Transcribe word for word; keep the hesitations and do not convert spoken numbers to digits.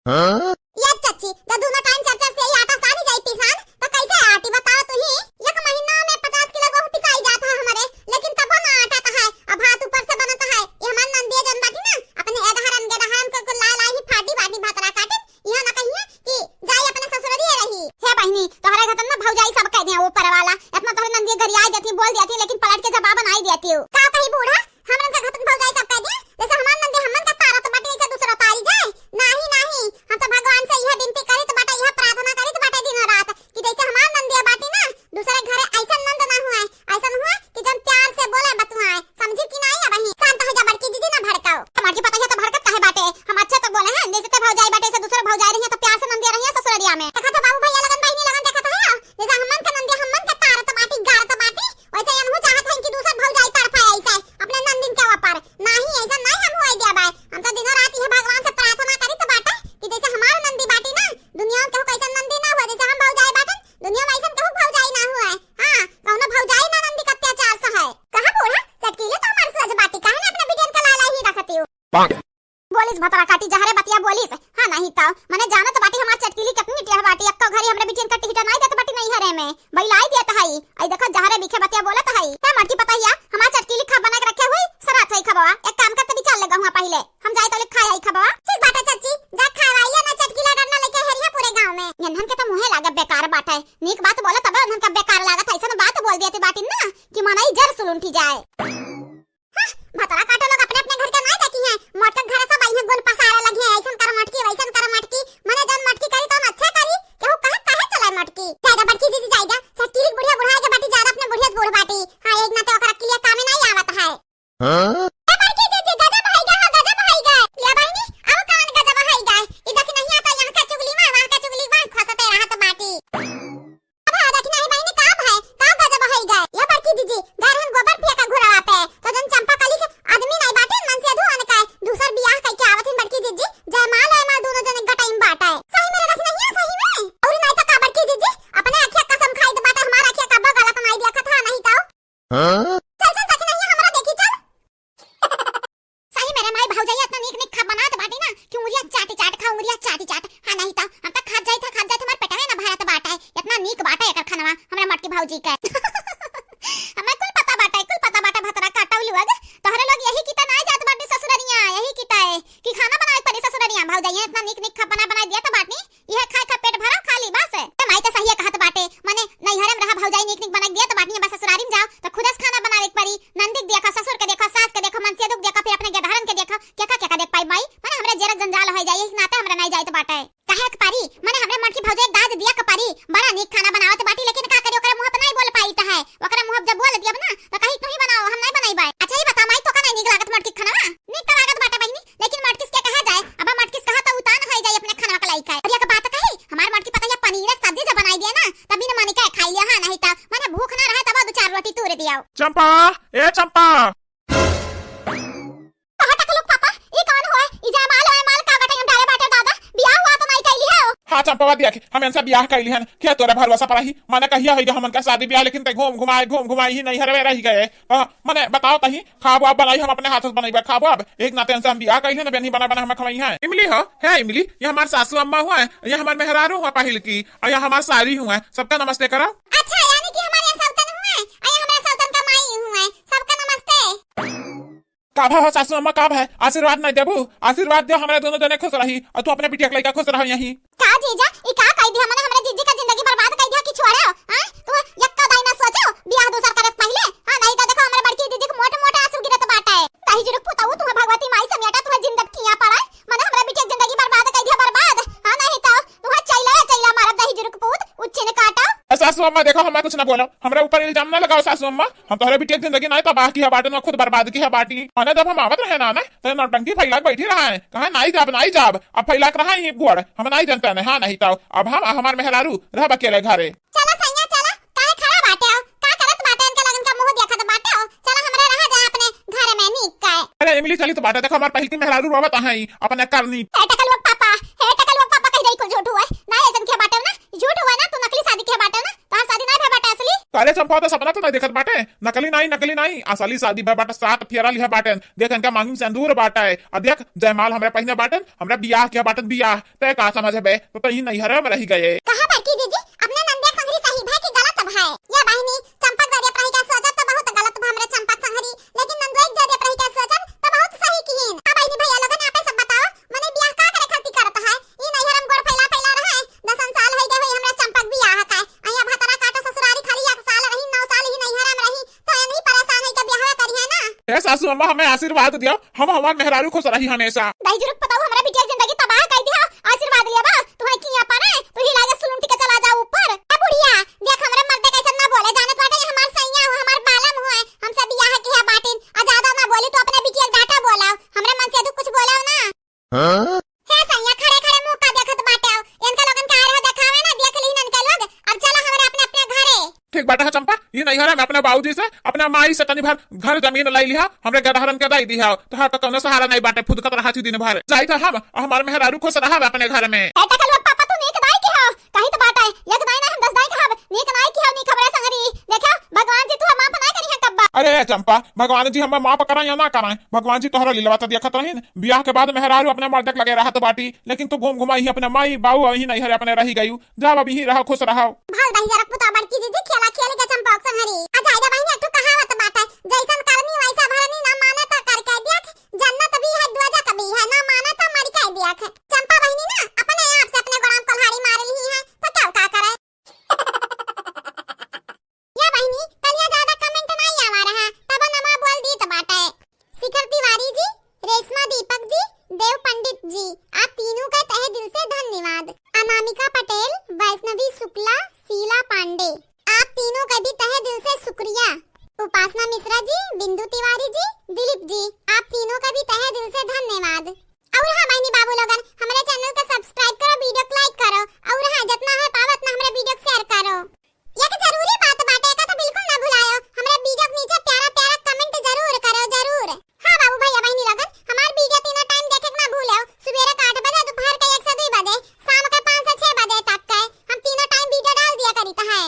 हाँ? या चच्ची, जब दुनो टाइम चार चार से ही आटा सानी जाई पिसान, तो कैसे आटी बताओ तू ही? एक महीना में पचास किलो गेहूं पिसाई जात है हमरे, लेकिन तबो ना आटा तो है। अब भात ऊपर से बनत है। ये हमार नंदिया जन बाटी ना, अपने एदहरन गेदहरन के कुल ला ला ही फाटी बाटी भतरा काटिन। यह ना कहिए कि जाई अपने ससुररिये रही। हे बहिनी, तोहरे घर ना भौजाई सब कह दिया ऊपर वाला। इतना तोहरे नंदिया गरियाई देती, बोल देती, लेकिन पलट के जवाब नहीं देती हो। का कही बूढ़ा? हमरन का घटक भौजाई सब कह दिया, जैसे हमार नंदी हमन का तारत बाटी, ऐसे दूसरा तारी जाए। नाही, नाही, हम तो भगवान से यह विनती करित बाटे, यह प्रार्थना करित बाटे दिनों रात कि जैसे हमार नंदिया बाटी ना, दूसरे घरे ऐसा नंद ना हुए, ऐसा हुए कि जन प्यार से बोले बतुआए, समझी कि नाही? अब ही शांत हो जा बड़की दीदी, ना भड़काओ। हमार की पता है तो भड़कत काहे बाटे, हम अच्छे तो बोले हैं, जैसे ते भौजाई बाटे, ऐसे दूसरे भौजाई रही है तो प्यार से नंदिया रही है ससुररिया में। देखा तो बाबू भैया लगन, बहिनी लगन देखा तो है, जैसे हमन के नंदिया हमन के तारत बाटी, गारत बाटी, वैसे यनहु चाहत हन कि दूसर भौजाई तड़फे ऐसे अपने नंदिन के ऊपर। नाही, ऐसा नाही हम होए देबे। हम तो दिनों रात यह भगवान से प्रार्थना करित बाटे कि जैसे हमार नंदी बाटी ना, दुनिया में केहू कैसन नंदी ना हुए, जैसे हम भौजाई बाटन, दुनिया में ऐसन केहू भौजाई ना हुए। हाँ, कौनो भौजाई ना नंदी के अत्याचार सहे। कहा बूढ़ा, चटकीले तो हमार सज बाटी, काहे ना अपने बिटियन का लाला ही रखती हो? बोलिस भतरा काटी, जहरे बतिया बोलिस। हाँ, नाही तो, मने जानत बाटी हमार चटकीली कितनी टेढ़ बाटी, एक्को घरी हमरे बिटियन का टिहटा नाही देत बाटी नैहरे में, बैलाई देत हई। आई देखो, जहरे बीखे बतिया बोलत हई। हे मटकी पतहिया, हमार चटकीली खा बना के रखे हुई, सरात होई खबवा। एक काम कर, तनी चल ले गहुआ पहिले, हम जाई तो ले खाए आई खबवा। ठीक बाटे चच्ची, जा खाए आई ना, चटकीला डंडा लेके हेरिया पूरे गाँव में। यन्हन के तो मुँहे लागे बेकार बाटे, नीक बात बोले तबे उन्हन का बेकार लागत है, ऐसन बात बोल देती बाटी ना कि मनई जर सुलुंठी जाए। हाँ, भतरा काटो लोग अपने अपने घर के नाई देखी हैं। मोटका घर सब आई हैं, गुण पसारे लगी हैं, ऐसन कर मटकी, वैसन कर मटकी। मने जन मटकी करी तो हम अच्छा करी। केहू कहे काहे चले मटकी? जाएगा बड़की दीदी जाएगा। चटकीली बुढ़िया बुढ़ा के बाटी ज्यादा अपने बुढ़िया बूढ़ बाटी। हाँ, एक नाते ओकरा के लिए कामे नहीं आवत है। हाँ? ए बड़की दीदी गजब है गा, गजब है गा। ले बहिनी, अब कौन गजब है गा? ई देखी नहीं आता यहाँ का चुगली माँ, वहाँ का चुगली माँ, खोसते रहत बाटी। अब हाँ, देखी नाही बहिनी, का भय? का गजब होई गए? ये बड़की दीदी, गए रहन गोबर फेंका घुरवा पे, तो जन चंपा कली के आदमी नाही बाटे, मन से अधू अनकाय, दूसर बियाह कइके आवत हिन बड़की दीदी, जयमाल वयमाल दोनों जने गटाई में बाटे। सही में रे, देखी नहीं है, सही में? और नाही तो का बड़की दीदी, अपने अखिया कसम खाई तो बाटे, हमार अखिया कब्बो गलत नाही देखत हा, नहीं तो। हाँ? चल, चल, देखी नहीं है, हमरा देखी, चल। सही में रे माई, भौजाई इतना नीक नीक खा बनात बाटी ना कि उंगलिया चाटी चाट खा, उंगलिया चाटी चाट। हाँ, नहीं तो हम तो खात जाइत है, खात जाइत, हमार पेटवे ना भरत बाटे। इतना नीक बाटे एकर खनवा, हमरा मटकी भौजी के। हमें कुल पता बाटे, कुल पता बाटे, भतरा काटौली वग। तोहरे लोग यही किता ना जात बाटे ससुररिया, यही किता है कि खाना बनावे पड़ी ससुररिया। भौजाई इतना नीक नीक खा बना, बनाई दिया तो बाटी। इहे खाए खा पेट भरा, खा ली बस। ए माई तो सही कहत बाटे, मने नैहरे में रहा भौजाई नीक नीक बनाई दिया तो बाटी, बस ससुरारी में जाओ तो खुदस खाना बनावे के पड़ी। नंदी के देखा, ससुर के देखा, सास के देखा, मनसेधू के देखा, फिर अपने गेदहरन के देखा, केका केका देख पाई माई? मने हमरे जरत जंजाल हो जाए, यही नाते हमरा नहीं जाए तो बाटे। कहे के पड़ी, मने हमरे मोटकी भौजाई के दाज दिया के पड़ी। बड़ा नीक खाना बनावत बाटी, लेकिन का करी, ओकरे मुंह पे नहीं बोल पाई तो है। ओकरे मुंह पे जब बोल दियब ना तो कही तू ही बनाओ, हम नहीं बनाई बाय। अच्छा ये बता माई, तो का नहीं नीक लागत मोटकी खाना? नीक तो लागत बाटे बहिनी, लेकिन मटकिस के कहा जाए, अब मटकिस कहा तो उतान हो जाए अपने खाना के लायक है। और एक बात कही, हमार मटकी पता या पनीर के सब्जी जब बनाई दिया ना, तब बिन मन के खाई लिया, हाँ, नहीं तो मने भूख ना रहे तब दो चार रोटी तूर दिया। चंपा, ए चंपा। कहा तक लोग पापा, ई कौन होए? ई जयमाल वयमाल का गटाई में डाले बाटे दादा, बियाह हुआ तो नहीं कैली हो? हाँ चंपा, देख, हम इनसे बियाह कैली हन, क्या तोरे भरोसा पर ही? मने कहिया होई हमन का शादी बियाह, लेकिन ते घूम घुमाए, घूम घुमाए ही नहीं हरवे रह गए। हाँ, मने बताओ तही, खाब वाब बनाई, हम अपने हाथों से बनाई बा खाब वाब। एक नाते इनसे हम बियाह कइले ना, बेनी बना बना हम खवाई हैं। इमली हो, हे इमली, ये हमार सासू अम्मा हुआ है, ये हमार मेहरारू हुआ पहिल की, और ये हमार सारी हुआ है, सबका नमस्ते करो। अच्छा, यानी कि हमारे यहाँ सौतन हुआ है, और ये हमारे सौतन का माई हुआ है, सबका नमस्ते। का भा हो सासू अम्मा, का भा है? आशीर्वाद नहीं देबू? आशीर्वाद दे, हमारे दोनों जने खुश रही, और तू अपने बिटिया के लइका खुश रहो यहीं। का जीजा, ई का कह दिया? मने हमरे जीजी का जिंदगी बर्बाद कह दिया कि छोड़े हो? हाँ? तू यक्का दाई ना सोचो, बियाह दूसर करे से पहले? हाँ, नहीं तो देखो हमरे बड़की जीजी के मोटे मोटे आंसू गिरत बाटे। दही जुरुक पुताऊ, तुम्हें भगवती माई समेटा, तुम्हें जिंदगी किया पड़ा। मने हमरे बिटिया के जिंदगी बर्बाद कह दिया, बर्बाद। हाँ, नहीं तो तुम्हें चैला, चैला मारब दही जुरुक पूत, उच्चिन काटा। ए सासू अम्मा, देखो, हमें कुछ ना बोलो, हमरे ऊपर इल्जाम ना लगाओ सासू अम्मा। हम तोहरे बिटिया के जिंदगी नाई तबाह किहे बाटी, ना खुद बर्बाद किहे बाटी। मने जब हम आवत रहे ना, ना, तो नौटंकी फैला के बैठी रहा है, कहा नाई जाब, नाई जाब। अब फैला के रहा है ये गोड़, हम नाई जनते हैं, हाँ, नहीं तो अब हम, हमार मेहरारू रहब अकेले घरे। चला सैया, चला, काहे खड़ा बाटे हो? का करत बाटे? इनके लगन का मुंह देखत बाटे हो? चला हमरे रहा जाए अपने घर में, नीक का है। अरे इमली, चली तो बाटे, देखो हमार पहिल की मेहरारू रोवत है अपने करनी। हे टकलुआ पापा, हे टकलुआ पापा, कह जाई कुल झूठ हुआ है। ना ऐसन के बाटे हो ना, झूठ हुआ है ना, तू नकली शादी के बाटे हो ना, तोहार शादी ना भे बाटे असली। अरे चंपा, तो सपना तो नहीं देखत बाटे, नकली नाई, नकली नाई, असली शादी भय बाटे, सात फेरा लिहा बाटेन। देख, इनका मांगिन सिंदूर बाटे, आ देख, जयमाल हमरा पहिने बाटेन, हमरा बियाह किहा बाटेन, बियाह। तै का समझबे, तो तही नैहरे में रहि गए। कहा बड़की जीजी, अपने नंदिया संगरी सही भय कि गलत भय? या बहिनी, चंपक दरिया प्रही का सोचब तो बहुत गलत भय हमरे चंपक संगरी, लेकिन नंदुआ के दरिया प्रही का सोचब तो बहुत सही किहिन। हाँ बहिनी, भैया लोगन, आपे सब बताओ, मने बियाह का करे खातिर करत है? ई नैहर में गोड़ फैला फैला रहे, दसन साल होई गए होई हमरा चंपक बियाह का। अइया भतरा काटो ससुरारी खाली एक साल रही, नौ साल ही नैहर में रही, तो यही परेशान होई के बियाह करिहे ना। ए सासू अम्मा, हमें आशीर्वाद दियो, हम हमार मेहरारू खुश रही हमेशा। दही जुरुक पताऊ हमरा बिटिया के जिंदगी तबाह कर दिया, आशीर्वाद लिया बा, तू है किया पारे, तू ही लागे सुलुंटी के चला जा ऊपर। ए बुढ़िया, देख हमरे मर्दे कैसे ना बोले, जानत बाटे ये हमार सैया हो, हमार बालम हो, हमसे बियाह किहा बाटिन, आ ज्यादा ना बोली तो अपने बिटिया के डांटा बोलाओ, हमरे मन से तू कुछ बोलाओ ना। हाँ? हे सैया, खड़े खड़े मुंह का देखत बाटे हो? इनका लोगन के आ रहा देखावे ना, देख ली इनके लोग। अब चला हमरे अपने अपने घरे। ठीक बाटे है चंपा, ई नैहरा में अपने बाबूजी से, अपने माई से तनी भर घर जमीन लाई लिहा, हमरे गदहरन के दई दिहा। तोहार तो कौनो सहारा नहीं बाटे, फुदकत रहा थी दिन भर। जाई था हम, हमार मेहरारू खुश रहा अपने घर में। ए टकलुआ पापा, तू नीक दाई के हो, कही तो बाटे, एक दाई ना हम दस दाई कहब, नीक नाई के हो, नीक हमरे संगरी। देखा, भगवान जी तू माफ ना करी है कब्बा। अरे चंपा, भगवान जी हमें माफ कराए या ना कराए, भगवान जी तोहरा लीलवा तो देखत रहिन। बियाह के बाद मेहरारू अपने मर्द के लगे रहत बाटी, लेकिन तू घूम घुमा ही अपने माई बाऊ अही नैहर अपने रही गयू। जा अब यही रहा, खुश रहा। भल दही जरा पुता बड़की जीजी खेला खेल के चंपा संहरी। आ जाए रे बहिनी, एक ठो कहावत बाटे, जैसन करनी वैसा भरनी, ना माने तो करके देख, जन्नत भी है दोजख भी है, ना माने तो मर के देख। चंपा बहिनी ना अपने आप से अपने गोड़ाम कुल्हाड़ी मार ली है, तो क्या का करे? या बहिनी, कलिया ज्यादा comment नाई आवा रहा, तब नमा बोल दीत बाटे। शिखर तिवारी जी, रेशमा दीपक जी, देव पंडित जी, आप तीनों का तहे दिल से धन्यवाद। अनामिका पटेल, वैष्णवी शुक्ला, शीला पांडे, आप तीनों का भी तहे दिल से शुक्रिया। उपासना मिश्रा जी, बिंदु तिवारी जी, दिलीप जी, आप तीनों का भी तहे दिल से धन्यवाद। और हाँ बहिनी बाबू लोगन, हमरे channel का subscribe करो, video को like करो, और हाँ जितना है पावत ना हमरे video को share करो। एक जरूरी बात बाटे, एका तो बिल्कुल ना भुलायो, हमरे video के नीचे प्यारा प्यारा comment जरूर करो, जरूर। हाँ बाबू भैया बहिनी लोगन, हमार video तीनों time देखे के ना भूलो, सुबेरे के आठ बजे, दोपहर के एक से दुई बजे, शाम के पाँच से छह बजे तक के हम तीनों time video डाल दिया करीत है।